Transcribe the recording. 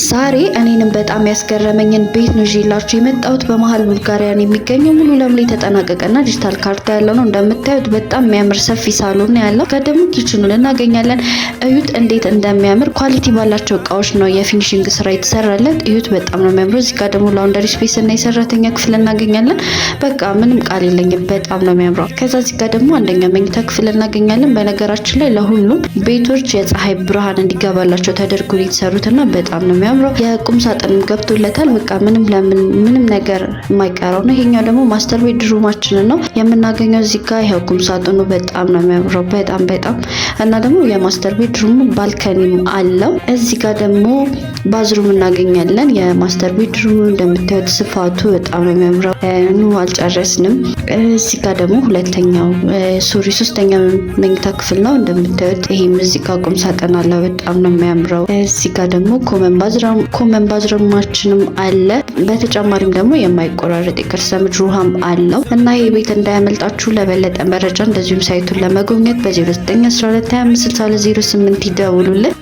ዛሬ እኔንም በጣም ያስገረመኝን ቤት ነው ይዤላችሁ የመጣሁት። በመሀል ቡልጋሪያን የሚገኘው ሙሉ ለሙሉ የተጠናቀቀና ዲጂታል ካርታ ያለው ነው። እንደምታዩት በጣም የሚያምር ሰፊ ሳሎን ነው ያለው። ከደግሞ kitchen ኑን እናገኛለን። እዩት እንዴት እንደሚያምር፣ quality ባላቸው እቃዎች ነው የ finishing ስራ የተሰራለት። እዩት፣ በጣም ነው የሚያምረው። እዚህ ጋር ደግሞ laundry space እና የሰራተኛ ክፍል እናገኛለን። በቃ ምንም ቃል የለኝም፣ በጣም ነው የሚያምረው። ከዛ እዚህ ጋር ደግሞ አንደኛ መኝታ ክፍል እናገኛለን። በነገራችን ላይ ለሁሉም ቤቶች የፀሐይ ብርሃን እንዲገባላቸው ተደርጎ የተሰሩትና በጣም ነው የሚያምረው። የቁም ሳጥንም ገብቶለታል። በቃ ምንም ለምን ምንም ነገር የማይቀረው ነው። ይሄኛው ደግሞ master bedroom ኣችንን ነው የምናገኘው። እዚህ ጋር ይኸው ቁም ሳጥኑ በጣም ነው የሚያምረው፣ በጣም በጣም። እና ደግሞ የ master bedroom ኡ balcony ም አለው። እዚህ ጋር ደግሞ bathroom እናገኛለን። የ master bedroom ኡ እንደምታዩት ስፋቱ በጣም ነው የሚያምረው። ኑ አልጨረስንም። እዚህ ጋር ደግሞ ሁለተኛው፣ sorry፣ ሶስተኛ መኝታ ክፍል ነው። እንደምታዩት ይሄም እዚህ ጋር ቁም ሳጥን አለው። በጣም ነው የሚያምረው። እዚህ ጋር ደግሞ common bathroom ኣችንም አለ። በተጨማሪም ደግሞ የማይቆራረጥ የከርሰ ምድር ውሃም አለው እና ይህ ቤት እንዳያመልጣችሁ። ለበለጠ መረጃ እንደዚሁም site ኡን ለመጎብኘት በ0912256208 ይደውሉልን።